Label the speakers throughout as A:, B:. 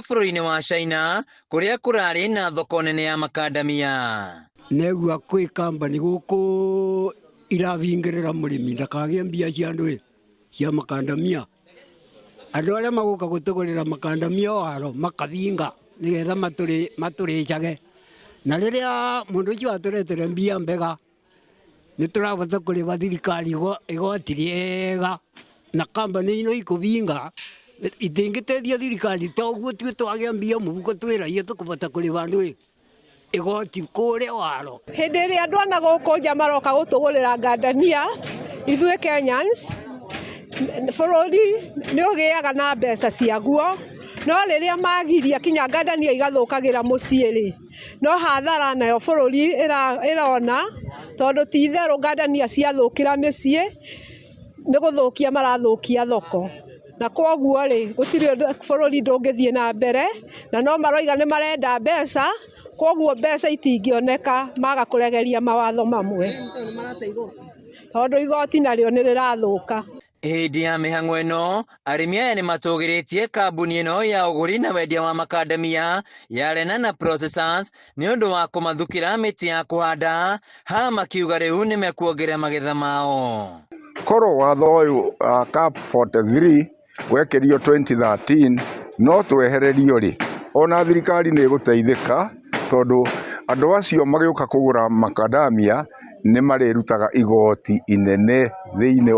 A: Bũrũri-inĩ wa China kũrĩa kũrarĩ na thoko nene ya makandamia.
B: Negua kwĩ kambani gũkũ irabingĩrĩra mũrĩmi ndakagĩe mbia cia ndũĩ cia makandamia. Andũ arĩa magũka gũtũgũrĩra makandamia o haro makabinga nĩgetha matũrĩcage. Na rĩrĩa mũndũ ũcio atũretere mbia mbega nĩ tũrabota kũrĩba thirikari igoti rĩega na kambani ino ikũbinga itingĩteithia thirikari ta ũguo tuĩ twagĩa mbia mũhuko twĩ raia tũkũbota kũrĩba ndũĩ igoti kũrĩa waro.
C: Hĩndĩ ĩrĩa andũ a na gũkũ nja maroka gũtũgũrĩra ngandania ithuĩ Kenyans, bũrũri nĩ ũgĩaga na mbeca ciaguo, no rĩrĩa magiria kinya ngandania igathũkagĩra mũciĩ rĩ, no hathara nayo bũrũri ĩrona, tondũ ti itherũ ngandania ciathũkĩra mĩciĩ nĩ gũthũkia marathũkia thoko. Na kwoguo rĩ, gũtirĩ ũndũ bũrũri ndũngĩthiĩ na mbere, na no maroiga nĩ marenda mbeca, kwoguo mbeca itingĩoneka maga kũregeria mawatho mamwe, tondũ igoti narĩo nĩ rĩrathũka.
A: Hĩndĩ ya mĩhang'o ĩno, arĩmi aya nĩ matũgĩrĩtie kambuni ĩno ya ũgũri na wendia wa makandamia ya Lenana Processors nĩ ũndũ wa kũmathukĩra mĩtĩ ya kũhanda, haha makiuga rĩu nĩ mekuongerera magetha mao.
D: Korwo watho ũyũ wa CAP 43 wekĩrio 2013 no twehererio rĩ, ona thirikari nĩ ĩgũteithĩka tondũ andũ acio magĩũka kũgũra makadamia nĩ marĩrutaga igoti inene thĩinĩ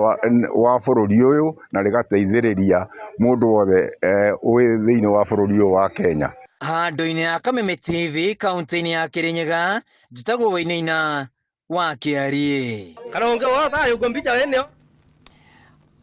D: wa bũrũri ũyũ na rĩgateithĩrĩria mũndũ wothe wĩ thĩinĩ wa bũrũri ũyũ wa Kenya.
A: Handũ-inĩ ha Kameme TV kaunti-inĩ ya Kirinyaga, njĩtagwo Wainaina wa Kĩariĩ.
E: Karonge wa thayo ngombicha eneo.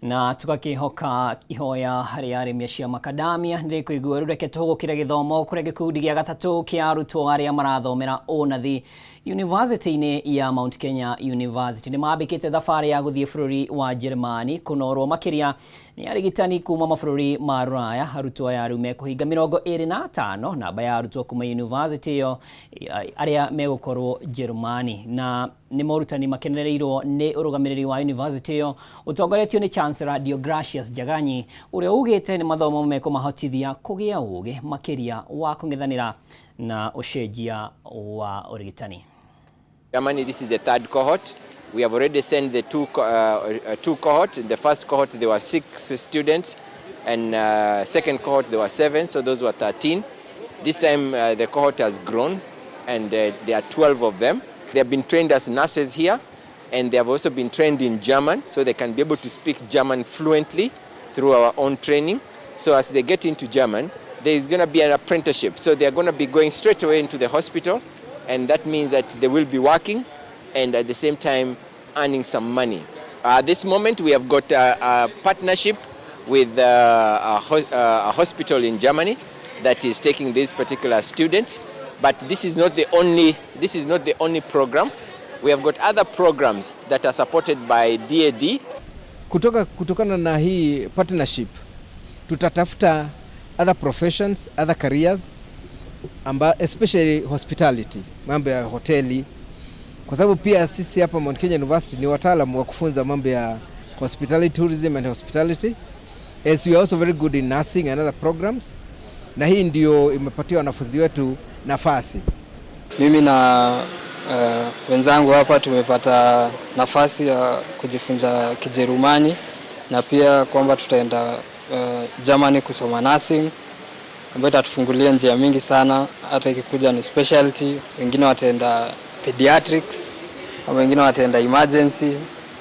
F: Na tugakihoka ihoya rĩa arĩmi acio a makadamia nĩ rĩkũiguo. Rĩu reke tũhũgũkĩre gĩthomo kũrĩa gĩkundi gĩa gatatũ kĩa arutwo arĩa marathomera ũnathi University-inĩ ya Mount Kenya University nĩ mambĩkĩte thabarĩ ya gũthiĩ bũrũri wa Jerumani kũnorwo makĩria nĩ arigitani kuma mabũrũri ma Rũraya. Arutwo aya rĩu mekũhinga 25 namba ya arutwo kuma university ĩyo arĩa megũkorwo Jerumani, na nĩ morutani makenereirwo nĩ ũrũgamĩrĩri wa university ĩyo ũtongoretio nĩ Chancellor Deogracius Njaganyi, ũrĩa ugĩte nĩ mathomo mekũmahotithia kũgĩa ũgĩ makĩria wa kũng'ethanĩra na ũcenjia wa ũrigitani.
G: Germany, this is the third cohort. We have already sent the two cohorts. In the first cohort, there were 6 students, and second cohort, there were 7, so those were 13. This time, the cohort has grown, and there are 12 of them. They have been trained as nurses here, and they have also been trained in German, so they can be able to speak German fluently through our own training. So as they get into German, there is going to be an apprenticeship. So they are going to be going straight away into the hospital, and that means that they will be working and at the same time earning some money. At this moment, we have got a partnership with a hospital in Germany that is taking this particular student. But this is not the only program. We have got other programs that are supported by DAD.
H: Kutokana na hii partnership, tutatafuta other professions, other careers, especially hospitality, mambo ya hoteli, kwa sababu pia sisi hapa Mount Kenya University ni wataalamu wa kufunza mambo ya hospitality, tourism and hospitality, as we are also very good in nursing and other programs, na hii ndio imepatia wanafunzi wetu nafasi.
I: Mimi na wenzangu hapa tumepata nafasi ya kujifunza Kijerumani na pia kwamba tutaenda Germany kusoma nursing, ambayo itatufungulia njia mingi sana. Hata ikikuja ni specialty, wengine wataenda pediatrics, ama wengine wataenda emergency,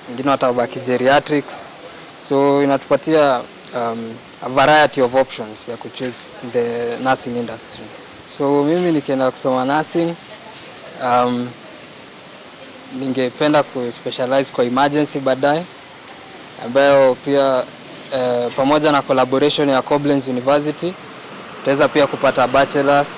I: wengine watabaki geriatrics. So inatupatia a variety of options ya kuchoose in the nursing industry. So mimi nikienda kusoma nursing, ningependa ku-specialize kwa emergency baadaye, ambayo pia pamoja na collaboration ya Koblenz University tutaweza pia kupata bachelors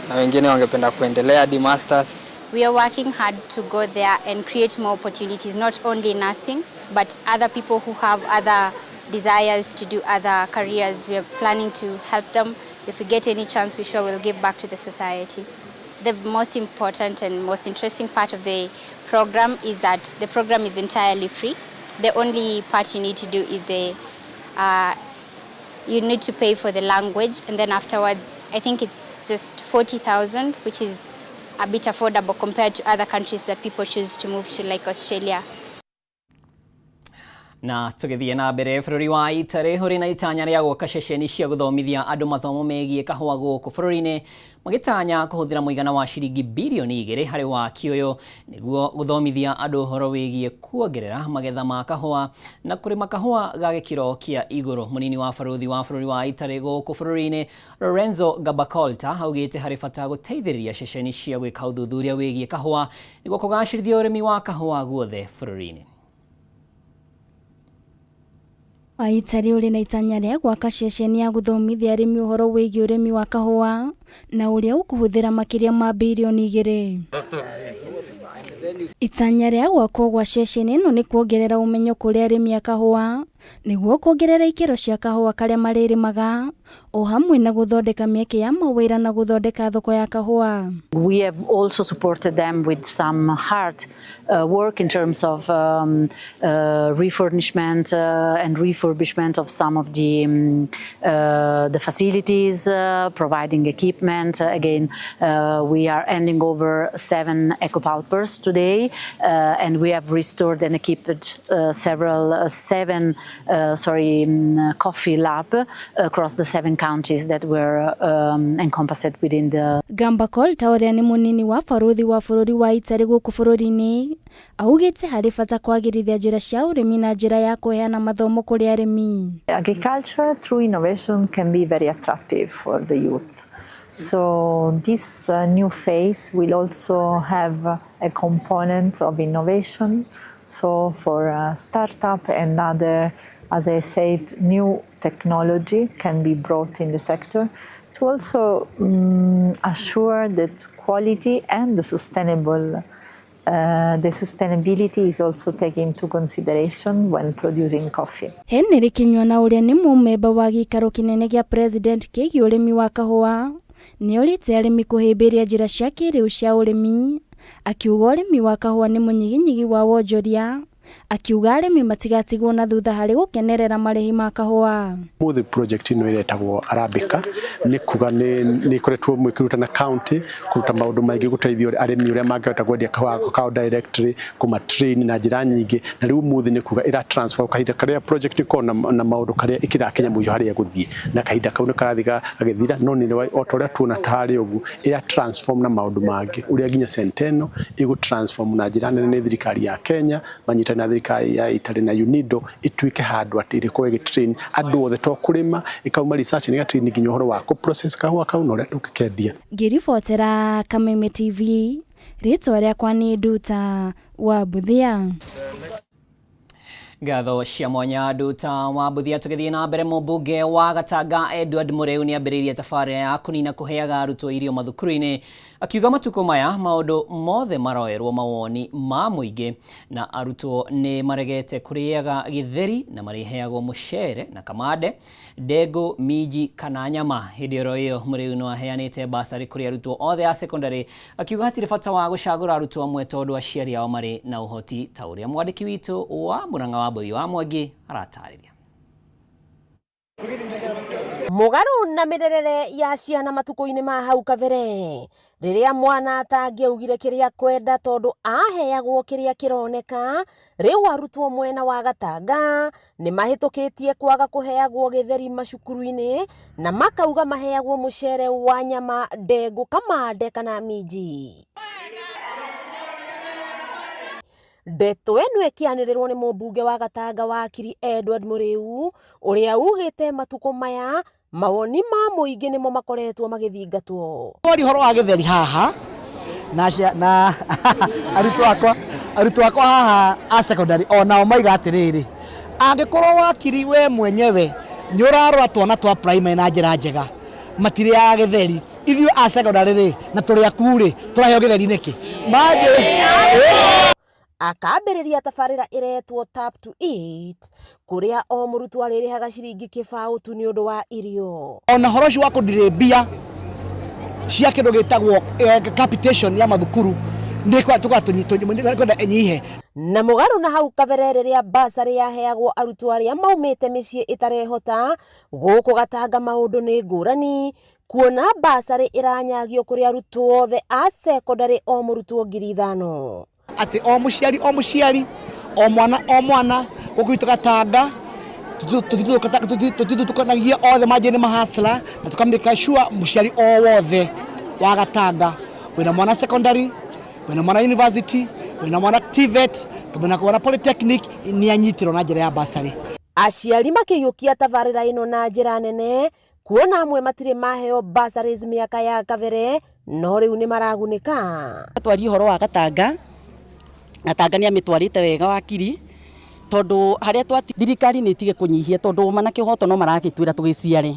I: na wengine wangependa kuendelea hadi masters.
J: We are working hard to go there and create more opportunities, not only nursing, but other people who have other desires to do other careers. We are planning to help them. If we get any chance, we sure will give back to the society. The most important and most interesting part of the program is that the program is entirely free. The only part you need to do is the You need to pay for the language, and then afterwards, I think it's just 40,000, which is a bit affordable compared to other countries that people choose to move to, like Australia.
F: Na tũgĩthiĩ na mbere, bũrũri wa Italy ũrĩ na itanya rĩa gwaka ceceni cia gũthomithia andũ mathomo megiĩ kahũa gũkũ bũrũri-inĩ, magĩtanya kũhũthĩra mũigana wa ciringi birioni 2 harĩ waki ũyũ nĩguo gũthomithia andũ ũhoro wĩgiĩ kuongerera magetha ma kahũa na kũrĩma kahũa ga gĩkĩro kĩa igũrũ. Mũnini wa barũthi wa bũrũri wa Italy gũkũ bũrũri-inĩ, Lorenzo Gambacorta, augĩte harĩ bata gũteithĩrĩria ceceni cia gwĩka ũthuthuria wĩgiĩ kahũa nĩguo kũgacĩrithia ũrĩmi wa kahũa guothe bũrũri-inĩ.
K: Wa Italy ũrĩ na itanya rĩa gwaka ceceni ya gũthomithia arĩmi ũhoro wĩgiĩ ũrĩmi wa kahũa na ũrĩa ũkũhũthĩra makĩria ma birioni 2. Itanya rĩa gwakwo gwa ceceni ĩno nĩ kuongerera ũmenyo kũrĩ arĩmi a kahũa nĩguo kuongerera ikĩro cia kahũa karĩa marĩrĩmaga, o hamwe na gũthondeka mĩeke ya mawĩra na gũthondeka thoko ya kahũa.
L: We have also supported them with some hard work in terms of refurnishment and refurbishment of some of the facilities, providing equipment. Again, we are handing over seven ecopulpers today, and we have restored and equipped several seven sorry coffee lab across the seven counties that were encompassed within the
K: Gambacorta, ũrĩa nĩ mũnini wa barũthi wa bũrũri wa Italy gũkũ bũrũri-inĩ, augĩte harĩ bata kwagĩrithia njĩra cia ũrĩmi na njĩra ya kũheana mathomo kũrĩ arĩmi.
M: Agriculture through innovation can be very attractive for the youth. So this new phase will also have a component of innovation. So for a startup and other, as I said, new technology can be brought in the sector to also assure that quality and the sustainability is also taken into consideration when producing coffee.
K: Henry Kinyua, ũrĩa nĩ mũmemba wa gĩikaro kĩnene gĩa president kĩgiĩ ũrĩmi wa kahũa, nĩ orĩtie arĩmi kũhĩmbĩria njĩra cia kĩrĩu cia ũrĩmi, akiuga ũrĩmi wa kahũa nĩ mũnyiginyigi wa wonjoria, akiuga arĩmi matigatigwo na thutha harĩ gũkenerera marĩhi ma kahũa.
N: Mũthĩ project ĩno ĩretagwo Arabica, nĩ kuga nĩ ĩkoretwo ĩkĩruta na county kũruta maũndũ maingĩ gũteithia arĩmi ũrĩa mangĩhota kwendia kahũa kao directly, kũma train na njĩra nyingĩ, na rĩu ũmũthĩ nĩ kuga ĩra transfer kahinda karĩa project ĩkoragwo na maũndũ karĩa ĩkĩrakinya mũico harĩa ĩgũthiĩ, na kahinda kau nĩ karathiĩ gagĩthira, no nĩ o ta ũrĩa tuona tarĩ ũguo ĩra transform na maũndũ mangĩ, ũrĩa nginya Centeno ĩgũ transform na njĩra nene nĩ thirikari ya Kenya manyitanĩire na thirikari ya Italy na UNIDO, ĩtuĩke handũ atĩ ĩrĩkorwo ĩgĩ train andũ othe, to kũrĩma, ĩkauma research nĩ train nginya ũhoro wa kũ process kahũa kau na ũrĩa tũngĩkendia.
K: Ngĩribotera Kameme TV, rĩtwa rĩakwa nĩ Nduta wa Mbuthia.
F: Ngatho cia mwanya, Nduta wa Mbuthia. Tũgĩthiĩ na mbere, mũmbunge wa Gatanga Edward Mũrĩu nĩ ambĩrĩirie tabarĩra ya kũnina kũheaga arutwo irio mathukuru-inĩ, akiuga matukũ maya maũndũ mothe maroerwo mawoni ma mũingĩ na arutwo nĩ maregete kũrĩaga gĩtheri na marĩheagwo mũcere na kamande, ndengũ, minji kana nyama. Hĩndĩ oro ĩyo, Mũrĩu no aheanĩte basarĩ kũrĩ arutwo othe a secondary, akiuga hatirĩ bata wa gũcagũra arutwo amwe tondũ aciari ao marĩ na ũhoti, ta ũrĩa mwandĩki witũ wa Mũrang'a wa Mbũi wa Mwangi aratarĩria.
O: Mũgarũ na mĩrerere ya ciana matukũ-inĩ ma hau kabere, rĩrĩa mwana atangĩaugire kĩrĩa kwenda tondũ aheagwo kĩrĩa kĩroneka, rĩu arutwo mwena wa Gatanga nĩ mahĩtũkĩtie kwaga kũheagwo gĩtheri macukuru-inĩ na makauga maheagwo mũcere wa nyama, ndengũ, kamande kana minji. Ndeto ĩno ĩkĩanĩrĩrwo nĩ mũmbunge wa Gatanga Wakiri Edward Mũrĩu, ũrĩa ugĩte matukũ maya mawoni ma mũingĩ nĩmo makoretwo magĩthingatwo.
P: Twari ũhoro wa gĩtheri haha na arutwo akwa haha a secondary, o nao maiga atĩrĩrĩ, angĩkorwo wakiri we mwenyewe nĩ ũrarora twana twa primary na njĩra njega matirĩaga gĩtheri, ithuĩ a secondary rĩ na tũrĩ aku rĩ, tũraheo gĩtheri nĩkĩ manjĩ?
O: Akambĩrĩria tabarĩra ĩretwo Tap to Eat, kũrĩa o mũrutwo arĩrĩhaga ciringi 0 tu nĩ ũndũ wa irio.
P: Ona horo ũcio wa kũndirĩ mbia cia kĩndũ gĩtagwo capitation ya mathukuru nĩ kwenda ĩnyihe.
O: Na mũgarũ na hau kabere rĩrĩa basarĩ yaheagwo arutwo arĩa maumĩte mĩciĩ ĩtarehota, gũkũ Gatanga maũndũ nĩ ngũrani kuona basarĩ ĩranyagio kũrĩ arutwo othe a cekondarĩ o mũrutwo 5,000.
P: Atĩ o mũciari o mũciari o mwana o mwana gũkũ gwitũ Gatanga tũtithutũkanagia othe manjie nĩ mahasla na tũkamĩka sure mũciari o wothe wa Gatanga wĩna mwana secondary, wĩna mwana university, wĩna mwana TVET, wĩna mwana polytechnic nĩ anyitĩrwo na njĩra ya basarĩ.
O: Aciari makĩiyũkia tabarĩra ĩno na njĩra nene kuona amwe matirĩ maheo bursaries mĩaka ya kabere no rĩu nĩ maragunĩka.
Q: Twarie ũhoro wa Gatanga, Gatanga nĩ amĩtwarĩte wega wakiri tondu haria twati thirikari nĩ ĩtige kũnyihia tondu ũma na kĩhoto no maragĩtwĩra tũgĩciare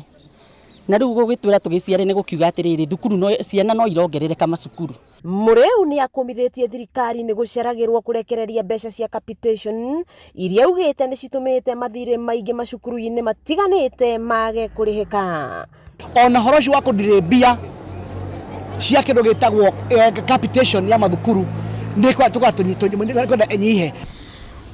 Q: na rĩu gũgĩtwĩra tũgĩciare nĩ gũkiuga atĩrĩrĩ thukuru no ciana no irongerereka macukuru.
O: Mũrĩu nĩ akũmithĩtie thirikari nĩ gũceragĩrwo kũrekereria mbeca cia capitation iria augĩte nĩ citũmĩte mathirĩ maingĩ macukuru-inĩ matiganĩte mage kũrĩhĩka.
P: Ona horo ũcio wa kũndirĩ mbia cia kĩndũ gĩtagwo capitation ya mathukuru nĩ kwenda ĩnyihe.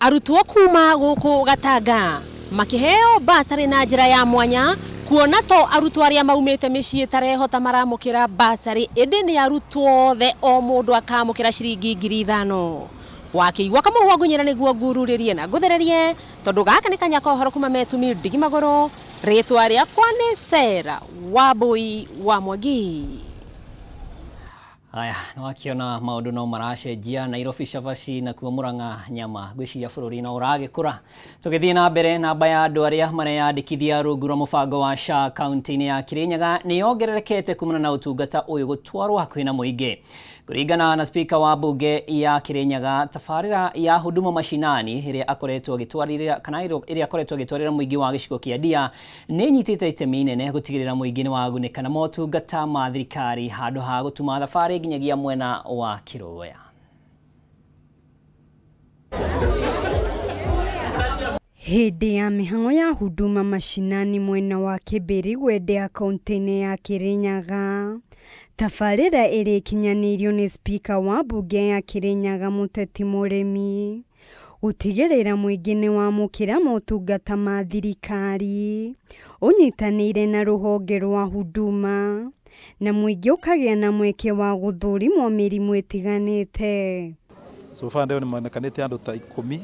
O: Arutwo kuma gũkũ Gatanga makĩheo basarĩ na njĩra ya mwanya kuona to arutwo arĩa maumĩte mĩciĩ ĩtarehota maramũkĩra basarĩ ĩndĩ nĩ arutwo othe o mũndũ akamũkĩra ciringi 5,000. Wakĩigua kamũhwa ngunyĩra nĩguo ngururĩrie na ngũthererie tondũ gaka nĩ kanya ka ũhoro kuma Metumi ndigi magũrũ. Rĩtwa rĩakwa nĩ Sarah Wambui wa Mwangi.
F: Haya, nĩwakiona maũndũ no maracenjia. Nairobi cabaci na kuo Murang'a nyama ngwĩciria bũrũri no ũragĩkũra. Tũgĩthiĩ na mbere, namba ya andũ arĩa mareyandĩkithia rungu rwa mũbango wa SHA kaunti-inĩ ya Kirinyaga nĩ yongererekete kumana na ũtungata ũyũ gũtwarwo hakuhĩ na mũingĩ. Kũringana na spika wa mbunge ya Kirinyaga, tabarĩra ya Huduma Mashinani ĩrĩa akoretwo agĩtwarĩra kana ĩrĩa akoretwo agĩtwarĩra mũingĩ wa gĩcigo kĩa Ndia nĩ ĩnyitĩte itemi inene gũtigĩrĩra mũingĩ nĩ wagunĩka na motungata ma thirikari handũ ha gũtuma thabarĩ nginyagia mwena wa Kĩrũgũya.
R: Hĩndĩ ya mĩhang'o ya Huduma Mashinani mwena wa Kĩbĩri Gwendea kaunti-inĩ ya Kirinyaga, tabarĩra ĩrĩa ĩkinyanĩirio nĩ spika wa mbunge ya Kirinyaga Mũteti Mũrĩmi gũtigĩrĩra mũingĩ nĩ wamũkĩra motungata ma thirikari ũnyitanĩire na rũhonge rwa Huduma na mũingĩ ũkagĩa na mweke wa gũthũrimwo mĩrimũ ĩtiganĩte.
S: So far ndĩo nĩmonekanĩte andũ ta 10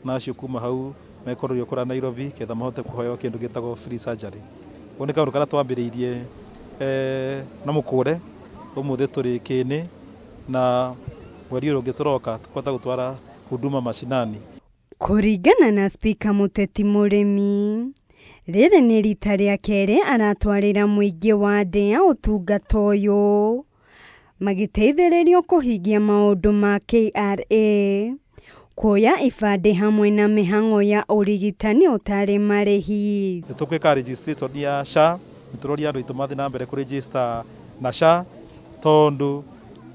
S: na acio kuma hau mekũrorio kũrĩa Nairobi ketha mahote kũheo kĩndũ gĩtagwo free surgery. Ũguo nĩ kaũndũ karĩa twambĩrĩirie na mũkũre ũmũthĩ tũrĩ kĩĩnĩ na mweri ũyũ ũngĩ tũroka tũkũhota gũtwara Huduma Mashinani.
R: Kũringana na spika Mũteti Mũrĩmi, rĩrĩ nĩ rita rĩa kerĩ aratwarĩra mũingĩ wa Ndĩa ũtungata ũyũ magĩteithĩrĩrio kũhingia maũndũ ma KRA, kuoya ibandĩ hamwe na mĩhang'o ya ũrigitani ũtarĩ marĩhi.
S: Nĩ tũgwĩka registration ya SHA, nĩ tũroria andũ aitũ mathiĩ na mbere kũregister na SHA tondũ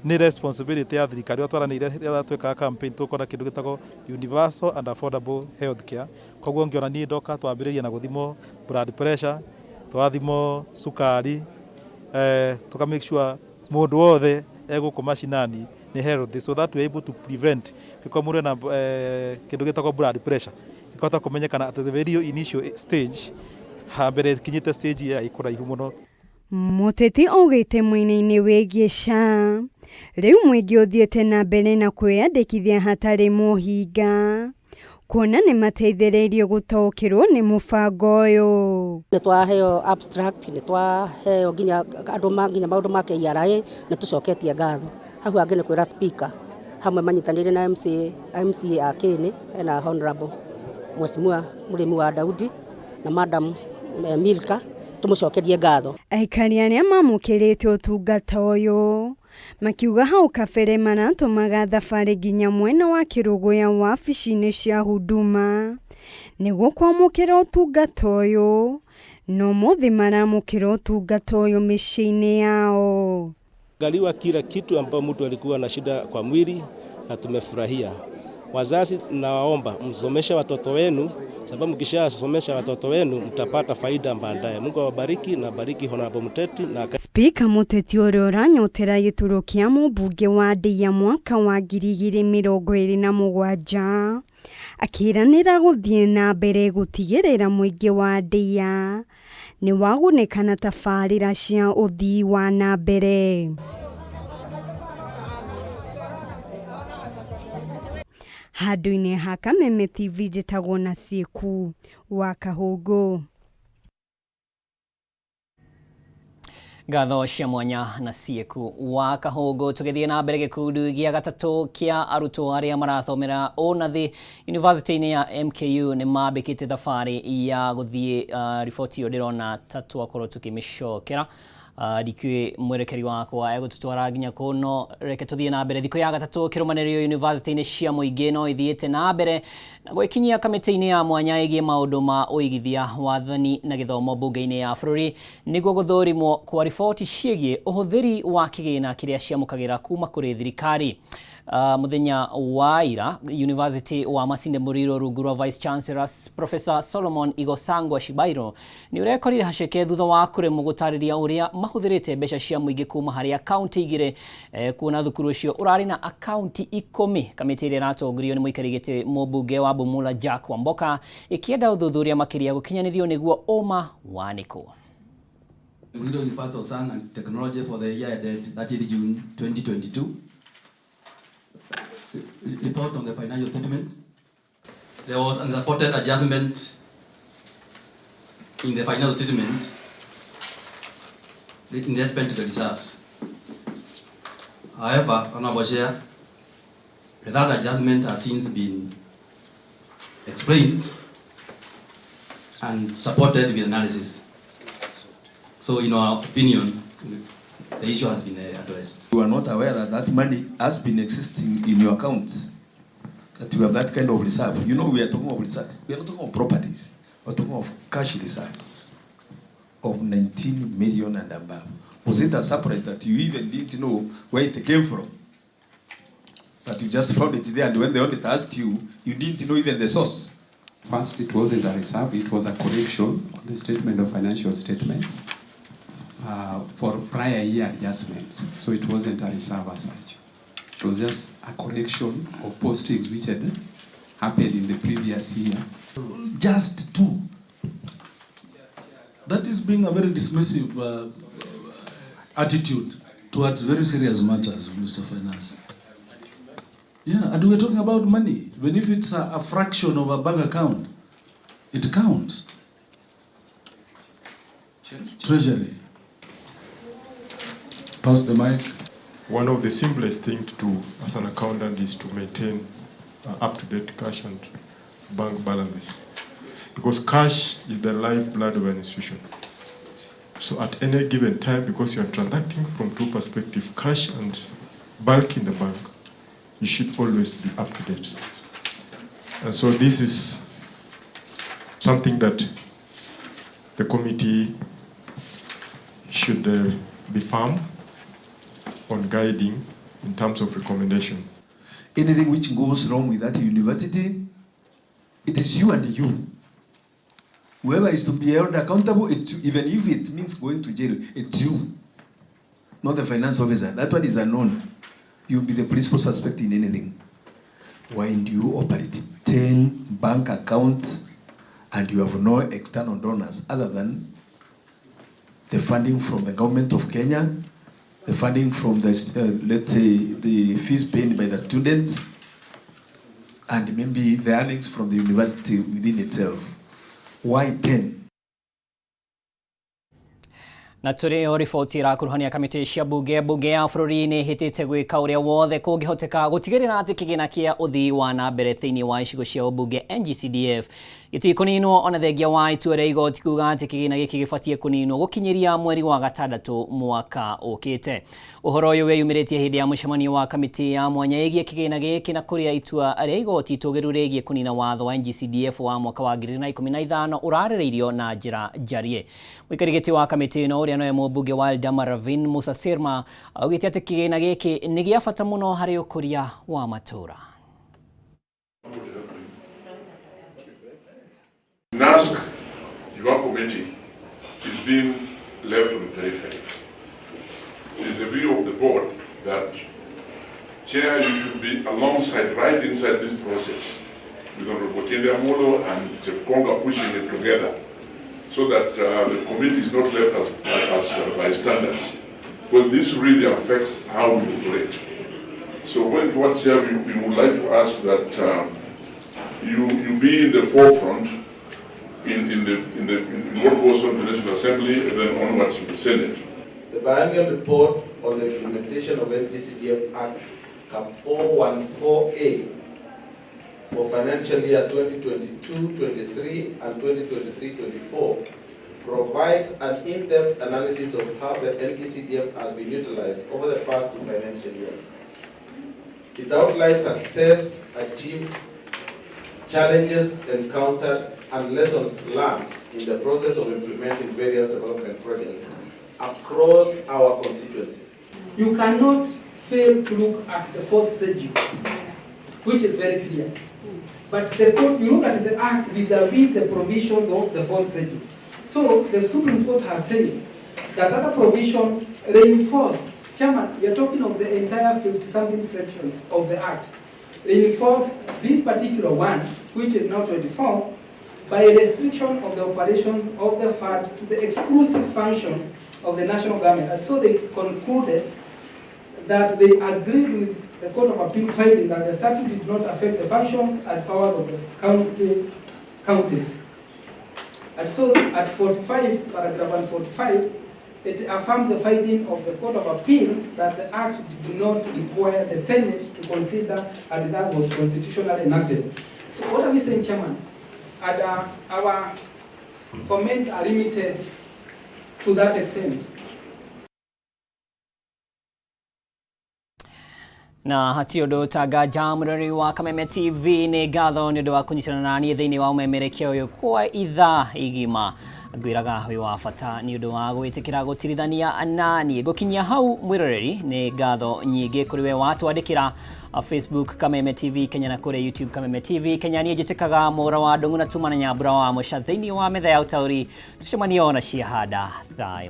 S: nĩ responsibility ya thirikari. Ũrĩa twaranĩire rĩrĩa twĩkaga campaign tũkona kĩndũ gĩtagwo universal and affordable health care. Koguo ngĩona niĩ ndoka twambĩrĩria na gũthimwo blood pressure, twathimwo cukari, tũka make sure mũndũ wothe egũkũ mashinani nĩ healthy so that we are able to prevent gĩkorwo mũndũ ena kĩndũ gĩtagwo blood pressure gĩkahota kũmenyekana at the very initial stage hambere ĩkinyĩte stage ya ĩkũraihu mũno.
R: Mũteti augĩte mwena-inĩ wĩgiĩ SHA rĩu mũingĩ ũthiĩte na mbere na kwĩyandĩkithia hatarĩ mũhinga kuona nĩ mateithĩrĩirio gũtaũkĩrwo nĩ mũbango ũyũ.
Q: Nĩ twaheo abstract, nĩ twaheo nginya andũ ma nginya maũndũ ma KRA, nĩ tũcoketie ngatho. Hau hangĩ nĩ kwĩra speaker hamwe manyitanĩire na MCA a Kĩĩnĩ ena Honorable Mheshimiwa Mũrĩmi wa Daudi na Madam Milka, tũmũcokerie ngatho.
R: Aikari arĩa mamũkĩrĩte ũtungata ũyũ makiuga hau kabere maratũmaga thabarĩ nginya mwena wa Kĩrũgũya wabici-inĩ cia Huduma nĩguo kwamũkĩra ũtungata ũyũ, no ũmũthĩ maramũkĩra ũtungata ũyũ mĩciĩ-inĩ yao.
T: Angaliwa kila kitu ambao mtu alikuwa na shida kwa mwili na tumefurahia. Wazazi nawaomba msomeshe watoto wenu, sababu mkishasomesha watoto wenu mtapata faida baadaye. Mungu awabariki na bariki Honorable Muteti na
R: Spika Muteti ũrĩa ũranyotera gĩturwa kĩa mũmbunge wa Ndeiya mwaka wa 2027 akĩranĩra gũthiĩ na mbere gũtigĩrĩra mũingĩ wa Ndeiya nĩ wagunĩka na tabarĩra cia ũthii wa na mbere. Handũ-inĩ ha Kameme TV njĩtagwo Nasieku wa Kahũngũ.
F: Ngatho cia mwanya na Sieku wa Kahũngũ. Tũgĩthiĩ na mbere, gĩkundi gĩa gatatũ kĩa arutwo arĩa marathomera ũnathi University-inĩ ya MKU nĩ mambĩkĩte thabarĩ ya gũthiĩ. Riboti ĩyo ndĩrona ta twakorwo tũkĩmĩcokera, ndikĩũĩ mwerekeri wakwa egũtũtwara nginya kũ, no reke tũthiĩ na mbere. Thikũ ya gatatũ kĩrũmanĩrĩrio university-inĩ cia mũingĩ no ithiĩte na mbere na gwĩkinyia kamĩtĩ-inĩ ya mwanya ĩgiĩ maũndũ ma ũigithia, wathani na gĩthomo mbunge-inĩ ya bũrũri nĩguo gũthũrimwo kwa riboti ciĩgiĩ ũhũthĩri wa kĩgĩna kĩrĩa ciamũkagĩra kuma kũrĩ thirikari. Muthenya wa ira, University wa Masinde Muliro rungu rwa Vice Chancellor Professor Solomon Igosangwa Shibairo nĩ ũrekorire haceke thutha wa kũremwo gũtarĩria ũrĩa mahũthĩrĩte mbeca cia mũingĩ kuma harĩ akaunti igĩrĩ, kuona thukuru ũcio ũrarĩ na akaunti 10. Kamĩtĩ ĩrĩa ĩratongorio nĩ mũikarĩri gĩtĩ mũmbunge wa Bumula Jack Wamboka ĩkĩenda ũthuthuria makĩria gũkinyanĩrio nĩguo ũma wanĩkwo.
U: Muliro University of Science and Technology for the year ended 30th June 2022. Report on the financial statement. There was unsupported adjustment in the financial statement in respect to the reserves. However, Honorable Chair, that adjustment has since been explained and supported with analysis. So in our opinion, the issue has been addressed.
V: You are not aware that that money has been existing in your accounts, that you have that kind of reserve. You know, we are talking of reserve. We are not talking of properties. We are talking of cash reserve of 19 million and above. Was it a surprise that you even didn't know where it came from? That you just found it there, and when the audit asked you, you didn't know even the source?
W: First, it wasn't a reserve, it was a correction on the statement of financial statements for prior year adjustments. So it wasn't a reserve as such. It was just a correction of postings which had happened in the previous year.
X: Just two. That is being a very dismissive attitude towards very serious matters, Mr. Finance. Yeah, and we're talking about money. Even if it's a fraction of a bank account, it counts. Treasury. Pass the mic.
Y: One of the simplest things to do as an accountant is to maintain up-to-date cash and bank balances, because cash is the lifeblood of an institution. So at any given time, because you are transacting from two perspectives, cash and bulk in the bank, you should always be up to date. And so this is something that the committee should be firm on guiding in terms of recommendation.
V: Anything which goes wrong with that university, it is you and you. Whoever is to be held accountable, it's, even if it means going to jail, it's you, not the finance officer. That one is unknown. You'll be the principal suspect in anything. Why do you operate 10 bank accounts and you have no external donors other than the funding from the government of Kenya, the funding from the, let's say, the fees paid by the students, and maybe the earnings from the university within itself? Why 10?
F: Na tũrĩ o riboti ĩrakuruhania kamĩtĩ cia bunge, bunge ya bũrũri nĩ ĩhĩtĩte gwĩka ũrĩa wothe kũngĩhoteka gũtigĩrĩra atĩ kĩgĩna kĩa ũthii wa na mbere thĩinĩ wa icigo cia ũmbunge NGCDF gĩtikũninwo, ona thengia wa itua rĩa igoti kuga atĩ kĩgĩna gĩkĩ gĩbatiĩ kũninwo gũkinyĩria mweri wa gatandatũ mwaka ũkĩte. Ũhoro ũyũ wĩyumĩrĩtie hĩndĩ ya mũcemanio wa kamĩtĩ ya mwanya ĩgiĩ kĩgĩna gĩkĩ, na kũrĩa itua rĩa igoti itũgĩru rĩgiĩ kũnina watho wa NGCDF wa mwaka wa 2015 ũrarĩrĩirio na njĩra njarie. Mũikarĩri gĩtĩ wa kamĩtĩ ĩno, ũrĩa nowe mũmbunge wa Eldama Ravine Musa Sirma, augĩte atĩ kĩgĩna gĩkĩ nĩ gĩa bata mũno harĩ ũkũria wa matũũra.
A: NASC, your committee, is being left on the periphery. It is the view of the board that, Chair, you should be alongside, right inside this process, with Honorable Otiende Amollo and Chepkonga pushing it together, so that the committee is not left as bystanders. Because this really affects how we operate. So going forward, Chair, we would like to ask that you be in the forefront in what goes on in the National Assembly and then onwards to the Senate.
B: The biennial report on the implementation of NPCDF Act Cap 414A for financial year 2022-23 and 2023-24 provides an in-depth analysis of how the NPCDF has been utilized over the past 2 financial years. It outlines success achieved, challenges encountered, and lessons learned in the process of implementing various development projects across our constituencies.
C: You cannot fail to look at the fourth schedule, which is very clear. But the court, you look at the act vis-a-vis the provisions of the fourth schedule. So the Supreme Court has said that other provisions reinforce, Chairman, we are talking of the entire 50-something sections of the act, reinforce this particular one, which is now 24, by a restriction of the operations of the fund to the exclusive functions of the national government. And so they concluded that they agreed with the Court of Appeal finding that the statute did not affect the functions and powers of the counties. And so at 45, paragraph 145, it affirmed the finding of the Court of Appeal that the Act did not require the Senate to consider and that was constitutionally enacted. So what are we saying, Chairman? And our comments are limited to that extent.
F: Na hatirĩ ũndũ tanga mũrori wa Kameme TV, nĩ ngatho nĩ ũndũ wa kũnyitana na niĩ thĩinĩ wa ũmemerekia ũyũ kwa ithaa igima. Ngwĩraga wĩ wa bata nĩ ũndũ wa gwĩtĩkĩra gũtirithania na niĩ. Ngũkinyia hau, mwĩroreri, nĩ ngatho nyingĩ kũrĩ we watwandĩkĩra Facebook Kameme TV Kenya na kũrĩa YouTube Kameme TV Kenya. Niĩ njĩtĩkaga Mũra wa Ndũng'u na tuma na Nyambura wa Mũca thĩinĩ wa metha ya ũtaũri. Tũcemanie ona ciahanda thayũ.